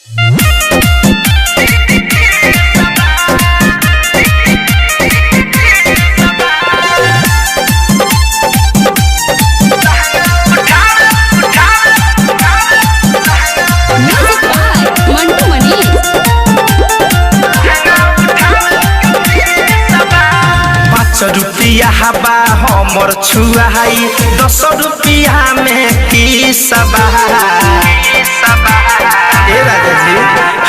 Music by Mantu Mani. 5 रुपया बा हमर छुआई, 10 रुपया में की सबा। ए राजा जी,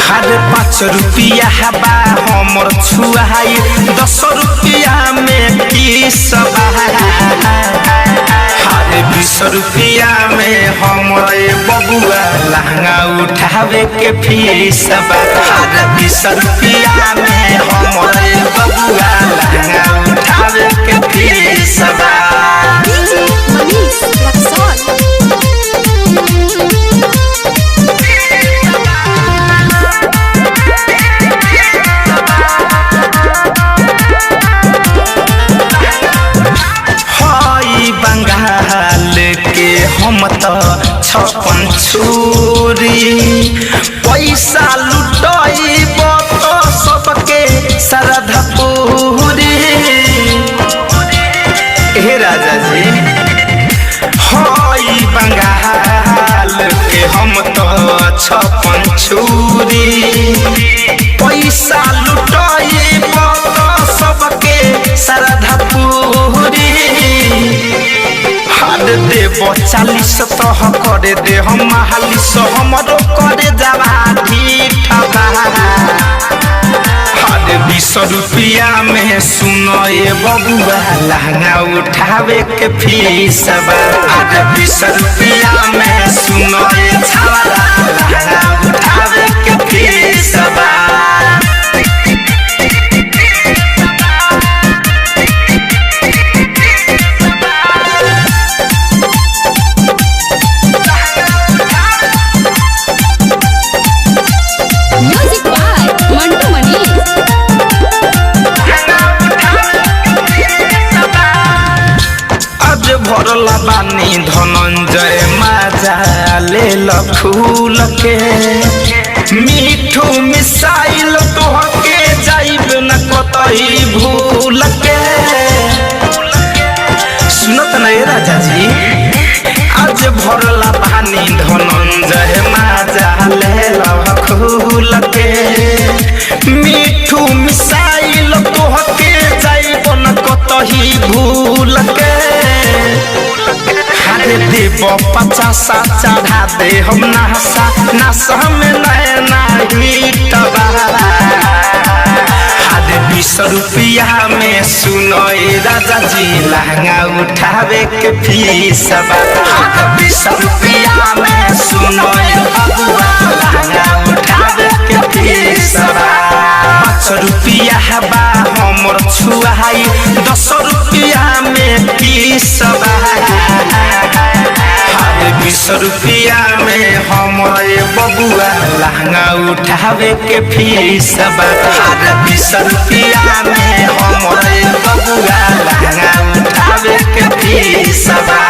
हर 5 रुपया बा हमर छुआई, 10 रुपया में की सबा। हर 20 रुपया में हमर बबुआ लहंगा उठावे के फीस बा। हर 20 रुपया में हमर बबुआ लहंगा उठावे के फीस बा। DJ Manish Raxaul. हई बंगाल के हम त 56 छुरी, पैसा लुटैब त सबके श्रद्धा पूरी। हे राजा जी, हई बंगाल के हम त 56 छुरी, पैसा लुटैब त सबके श्रद्धा पूरी। हाथ देब 40 तह करे दे हम मालिस, हमरो करे जावा ठबा। हर 20 रुपया में सुन ए बबुआ लहंगा उठावे के फीस बा। हर 20 रुपया में सुन ए छावरा लहंगा उठावे के फीस बा। Music by Mantu Mani. आज भरला बानी धनंजय, माजा ले फूल के। मिठू मिसाइल तोहके जाइब न कतई भूल के। सुनत न ए राजा जी, आज भरला पानी धनंजय, माजा ले फूल के। मिठू मिसाइल तोहके जाइब न कतही भूल के। हारे देव 50 चढ़ा दे हम नासा, नासा में नैना हिटबा। हारे 20 रुपया में सुनो ए राजा जी लहंगा उठावे के फीस बा। हारे 20 रुपया में सुनो ए बबुआ लहंगा उठावे के फीस बा। 5 रुपया बा हमर छुआई, 10 रुपया में तीस बा। हर 20 रुपया में हमर बबुआ लहंगा उठावे के फीस बा। हर 20 रुपया में हमर बबुआ लहंगा उठावे के फीस बा।